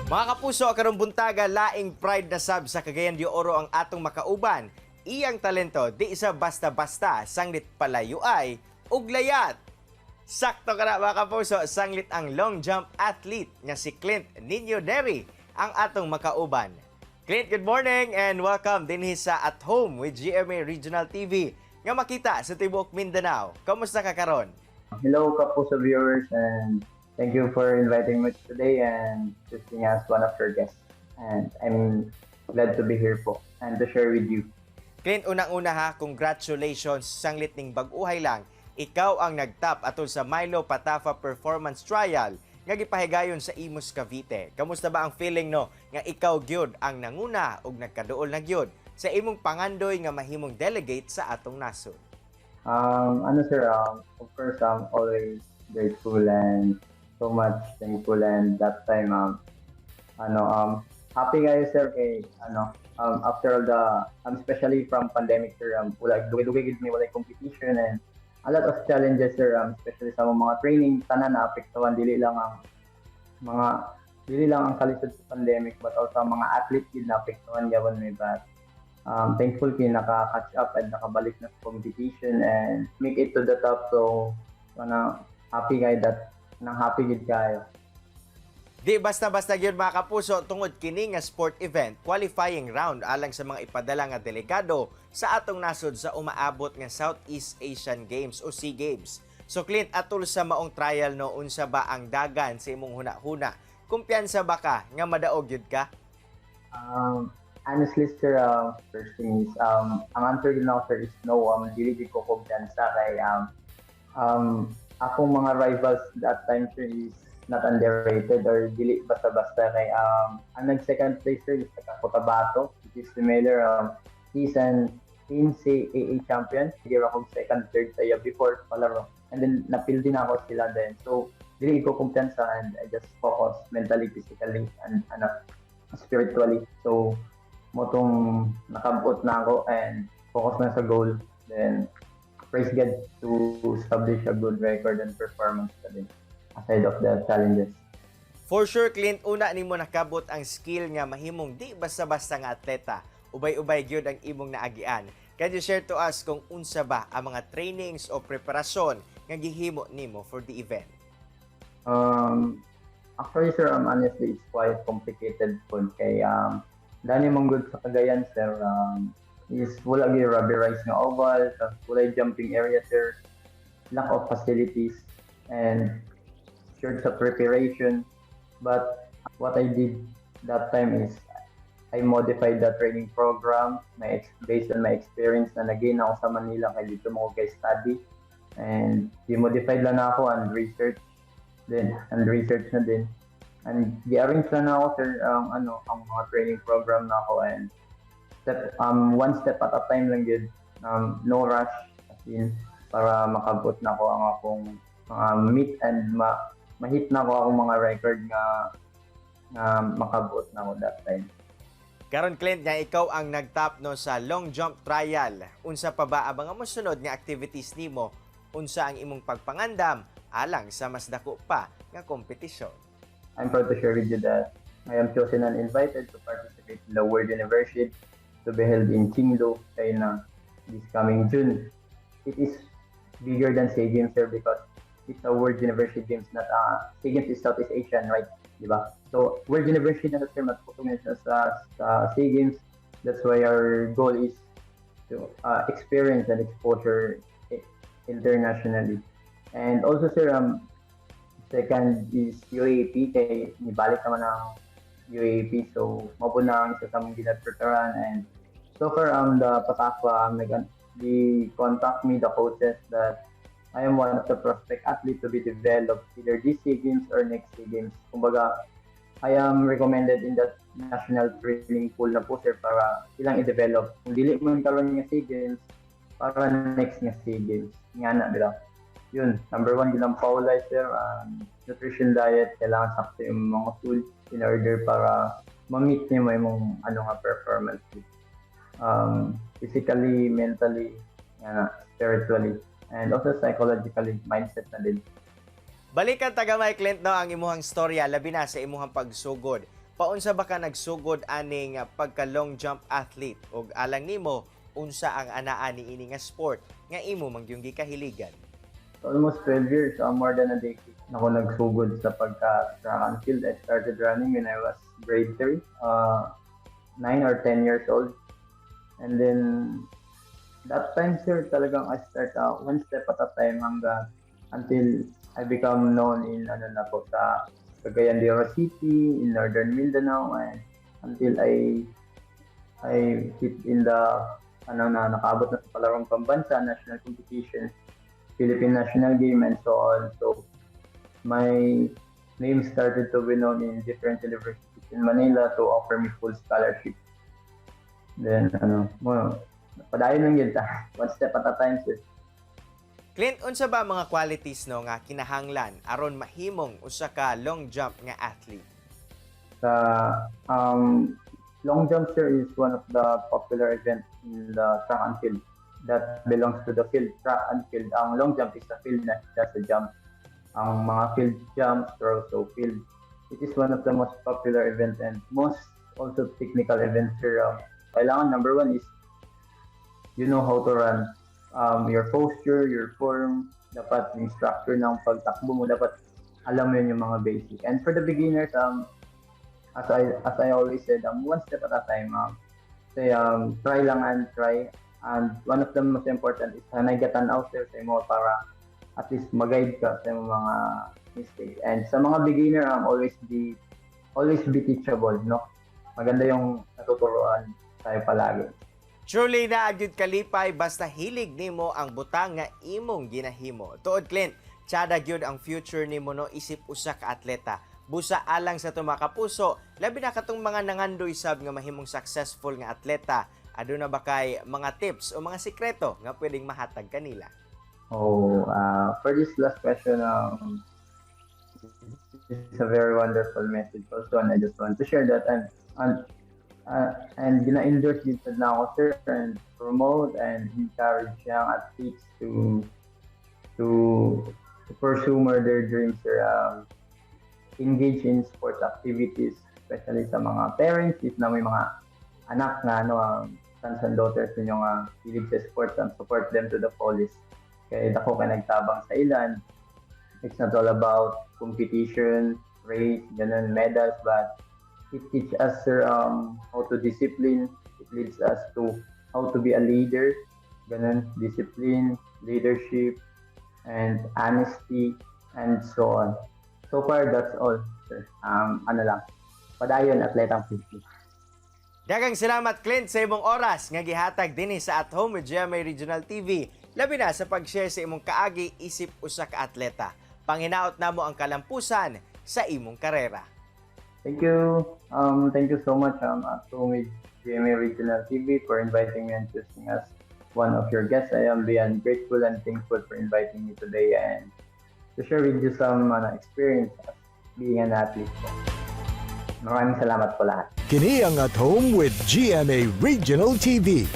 Mga kapuso, karong buntaga, laing pride na sab sa Cagayan de Oro ang atong makauban. Iyang talento di isa basta-basta, sanglit palayuay ug layat. Sakto ka na, mga kapuso, sanglit ang long jump athlete nga si Clint Nino Neri ang atong makauban. Clint, good morning and welcome dinhi sa At Home with GMA Regional TV nga makita sa tibuok Mindanao. Kamusta ka karon? Hello, Kapuso viewers, and thank you for inviting me today and choosing as one of your guests. And I'm glad to be here po and to share with you. Clint, unang-una ha, congratulations, sanglit ning bag-uhay lang. Ikaw ang nagtap atol sa Milo Patafa Performance Trial nga gipahigayon sa Imus, Cavite. Kamusta ba ang feeling, no, nga ikaw gyud ang nanguna ug nagkaduol na gyud sa imong pangandoy nga mahimong delegate sa atong nasod? Ano sir, of course, I'm always grateful and so much thankful, and that time, ano, happy kayo, sir, kay, ano, after all the, especially from pandemic, sir, wala, dugay-dugay gid mi wala competition and a lot of challenges, sir, especially sa mga training, tanan na apektuhan, dili lang ang kalisod sa pandemic but also ang mga athlete gid na apektuhan gyapon mi, but thankful kay naka-catch up and nakabalik na sa competition and make it to the top. So kana, happy kay that nang happy gid kayo. Di basta-basta gyud, mga kapuso, tungod kini nga sport event qualifying round alang sa mga ipadala nga delegado sa atong nasod sa umaabot nga Southeast Asian Games o SEA Games. So Clint, atol sa maong trial, no, unsa ba ang dagan sa imong huna-huna? Kumpiyansa ba ka nga madaog gyud ka? Honestly, sir, first thing is, ang answer din ako, sir, is no. Dili gid ko kumpiyansa kay akong mga rivals that time, sir, is not underrated or dili basta-basta kay ang nag second place, sir, is taga Cotabato, which is similar, he's an NCAA champion. Sige ako second, third sa iya before palaro. And then napil din ako sila din. So dili ko kumpiyansa and I just focus mentally, physically and ano, spiritually. So mao tong nakabot na ako and focus na sa goal. Then praise God to establish a good record and performance pa din aside of the challenges. For sure, Clint, una nimo nakabot ang skill nga mahimong di basta-basta nga atleta. Ubay-ubay gyud ang imong naagian. Can you share to us kung unsa ba ang mga trainings o preparasyon nga gihimo nimo for the event? Actually, sir, honestly, it's quite complicated po kay dani man gud sa Cagayan, sir, is wala gyud rubberized nga oval, tas wala jumping area, sir, lack of facilities and short sa preparation. But what I did that time is I modified the training program based on my experience na nag-gain ako sa Manila kay didto mo ko study, and i-modified lang na ako and research din and research na din and gi-arrange lang na ako, sir, ang ano, ang mga training program na ako and step one step at a time lang gyud, no rush as in para makabot na ako ang akong mga meet and ma-hit na ako akong mga record nga nga makabot na ako that time. Karon, Clint, nga ikaw ang nagtap, no, sa long jump trial. Unsa pa ba ang mga mosunod nga activities nimo? Unsa ang imong pagpangandam alang sa mas dako pa nga kompetisyon? I'm proud to share with you that I am chosen and invited to participate in the World University to be held in Chengdu, China, this coming June. It is bigger than SEA Games, sir, because it's a World University Games, not SEA Games is Southeast Asian, right? Di ba? So, World University na, sir, mas na siya sa SEA Games. That's why our goal is to experience and exposure internationally. And also, sir, second is UAAP kay nibalik naman ang UAAP. So, mao po na ang isa sa among ginapreparan. And so far, the PATAFA, they contact me, the coaches, that I am one of the prospect athlete to be developed either this SEA Games or next SEA Games. Kumbaga, I am recommended in that national training pool na po, sir, para ilang i-develop. Kung dili man karon nga SEA Games, para next nga SEA Games. Nga na, di ba? Yun, number one, yun ang paulay, sir. Nutrition diet, kailangan sakto yung mga food in order para ma-meet niyo mo yung ano nga performance. Physically, mentally, nga na, spiritually, and also psychologically, mindset na din. Balikan ta gamay, Clint, no, ang imuhang storya labi na sa imuhang pagsugod Paunsa ba ka nagsugod aning pagka long jump athlete ug alang nimo, unsa ang anaa niini nga sport nga imo man gyung gikahiligan? Almost 12 years, more than a decade, ako nagsugod sa pagka track and field. I started running when I was grade 3, 9 or 10 years old. And then, that time, sir, talagang I start one step at a time hanggang until I become known in ano na po sa Cagayan de Oro City, in Northern Mindanao, and until I hit in the ano na nakaabot na sa palarong pambansa, national competition, Philippine National Game, and so on. So my name started to be known in different universities in Manila to offer me full scholarship. Then, ano, mo, padayon lang yun ta. One step at a time, sir. Clint, unsa ba ang mga qualities, no, nga kinahanglan aron mahimong usa ka long jump nga athlete? Sa long jump, sir, is one of the popular events in the track and field that belongs to the field track and field. Ang long jump is a field na siya sa jump. Ang mga field jumps or also field. It is one of the most popular event and most also technical events, sir. Kailangan number one is you know how to run. Your posture, your form, dapat yung structure ng pagtakbo mo, dapat alam mo yun yung mga basic. And for the beginners, as I always said, one step at a time. Say, try lang and try. And one of the most important is na tanaw, sir, sa imo para at least mag-guide ka sa imong mga mistakes. And sa mga beginner, always be teachable, no? Maganda yung natuturuan tayo palagi. Truly naa gyud kalipay basta hilig nimo ang butang nga imong ginahimo. Tuod, Clint, tsada gyud ang future nimo, no, isip usa ka atleta. Busa alang sa atong mga kapuso, labi na katong mga nangandoy sab nga mahimong successful nga atleta. Aduna ba kay mga tips o mga sikreto nga pwedeng mahatag kanila? Oh, for this last question, it's a very wonderful message also, and I just want to share that and gina-endorse dito na ako, sir, and promote and encourage young athletes to pursue more their dreams, sir. Engage in sports activities, especially sa mga parents, if na may mga anak na ano, sons and daughters ninyo nga hilig sa sports, and support them to the fullest. Kaya dako kay nagtabang sa ilan. It's not all about competition, race, ganun, medals, but it teaches us, sir, how to discipline. It leads us to how to be a leader, ganun, discipline, leadership, and honesty, and so on. So far, that's all, sir. Ano lang, padayon, atletang Pilipinas. Daghang salamat, Clint, sa imong oras nga gihatag dinhi sa At Home with GMA Regional TV. Labi na sa pag-share sa imong kaagi isip usa ka atleta. Panghinaot namo ang kalampusan sa imong karera. Thank you. Thank you so much, At Home with GMA Regional TV, for inviting me and choosing us one of your guests. I am beyond grateful and thankful for inviting me today and to share with you some experience as being an athlete po. Maraming salamat po lahat. Kini ang At Home with GMA Regional TV.